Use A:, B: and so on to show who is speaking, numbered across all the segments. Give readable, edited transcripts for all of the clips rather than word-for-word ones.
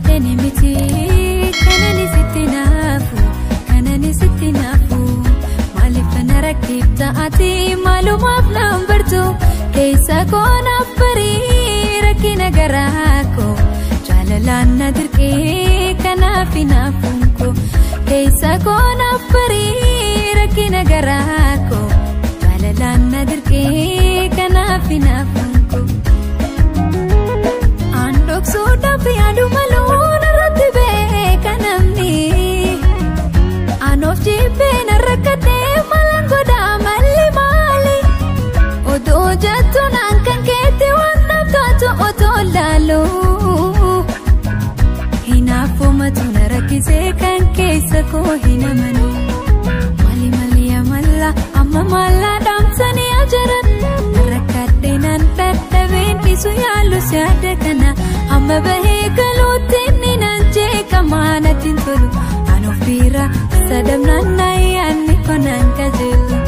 A: Jaaladhani miti kanani sitti naafu kanani sitti naafu maaliif na rakkeefta ati maalumaaf naan bartu keessa koo naaf barii rakkina garaa koo jaalalaan na dirqee kanaaf hinaafuun koo keessa koo naaf barii rakkina garaa koo jaalalaan na dirqee kanaaf hinaafuun koo. Andoksuudhaaf yaadu maluun irratti beeka namni anoof jibbee na rakkatee malaan godhaa malli maali odoo jettu naan kan keetti waan taatu otoo laalu hinaafumatu na rakkisee kan keessa koo hin amanu mali mali amala amma mallaa dhaamsanii ajaran rakkadhee naan dadhabeen dhiisu yaalu yaada kana amma bahee galuutti inni naan jeeqamaa natti hin tolu anoof biira sadamnaan yaadni konaan qajeelu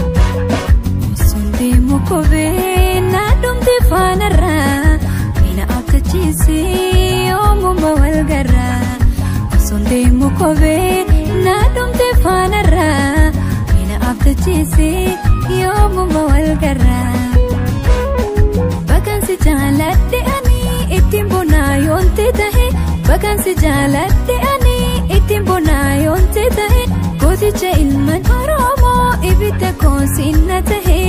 A: osoo deemu kophee na dhumte faanarraa mina abdachiisee yoomuma wal garraa osoo deemu kophee na dhumte faanarraa mina abdachiisee yoomuma wal garraa. Bakansi jaaladhe ani ittiin bonaa yoonte tahe bakansi jaaladhe ani ittiin bonaa yoonte tahe gooticha ilmaan Oromoo ibidda koonsinna tahe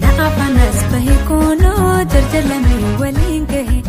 A: na afaanas bahe koonoo jarjalamee waliin gahe.